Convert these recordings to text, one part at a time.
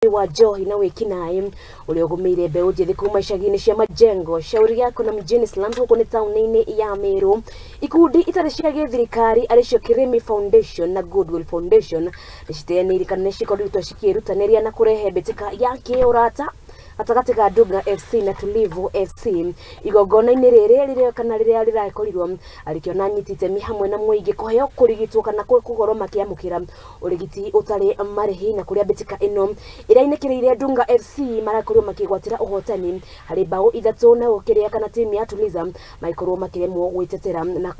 Wa njohi na wĩkinaĩ ũrĩa ũgũmĩire mbeũ njĩthĩ kuma icagi-inĩ cia Majengo, Shauri Yako na mjini slums gũkũ nĩ taũni-inĩ ya Meru. Ikundi itarĩ cia gĩthirikari arĩ cio Kirimi Foundation na Goodwill Foundation nĩciteanĩirie kana nĩcikoretwo cikĩrutanĩria na kũrehe mbĩtĩka ya kĩũrata gatagatĩ ga Dunga FC na Tulivu FC. Igongona-inĩ rĩrĩ rĩrĩa kana rĩrĩa rĩrakorirwo arĩkĩona anyiti itemi hamwe na mũingĩ kũheo kũrigitwo kana kũgorwo makĩamũkĩra ũrigiti ũtarĩ marĩhi, na kũrĩa mbĩtĩka ĩno ĩrĩa inĩkĩrĩire Dunga FC marakorirwo makĩgwatĩra ũhotani harĩ bao 3 na kĩrĩa kana timu ya Tuliza magĩkorwo makĩremwo gwĩtetera. Na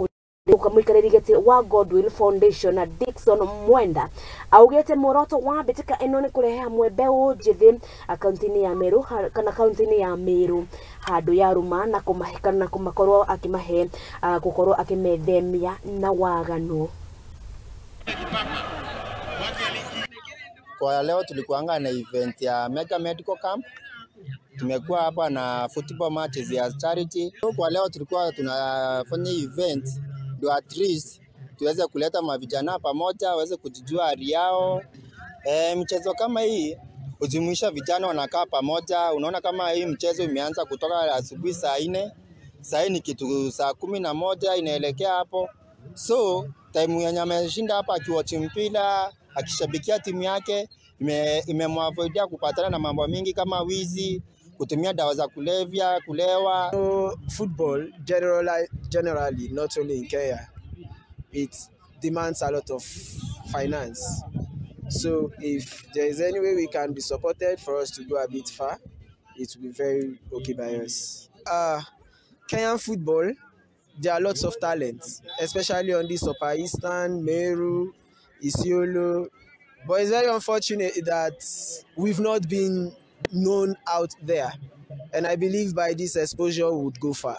mũikarĩri gĩtĩ wa Goodwill Foundation na Dickson Mwenda augĩte muoroto wa mbĩtĩka ĩno nĩ kũrehe hamwe mbeũ njĩthĩ akaunti-inĩ ya Meru kana kaunti-inĩ ya Meru handũ ya rũma na kũmahe kana kũmakorwo akĩmahe gũkorwo akĩmethemia na waganu. Kwa leo tulikuanga na event ya Mega Medical Camp. Tumekuwa hapa na football matches ya charity. Kwa leo tulikuwa tunafanya event ndio at least tuweze kuleta mavijana pamoja, waweze kujijua hali yao. Mchezo kama hii hujumuisha vijana wanakaa pamoja. Unaona kama hii mchezo imeanza kutoka asubuhi saa 4, saa hii ni kitu saa 11 inaelekea hapo. So time yenye ameshinda hapa akiwatch mpira, akishabikia timu yake, imemwavoidia kupatana na mambo mingi kama wizi, kutumia dawa za kulevya, kulewa. So football generally, not only in Kenya, it demands a lot of finance. So if there is any way we can be supported for us to go a bit far, it will be very okay by us. Kenyan football, there are lots of talents, especially on this Upper Eastern, Meru, Isiolo. But it's very unfortunate that we've not been known out there. And I believe by this exposure we would go far.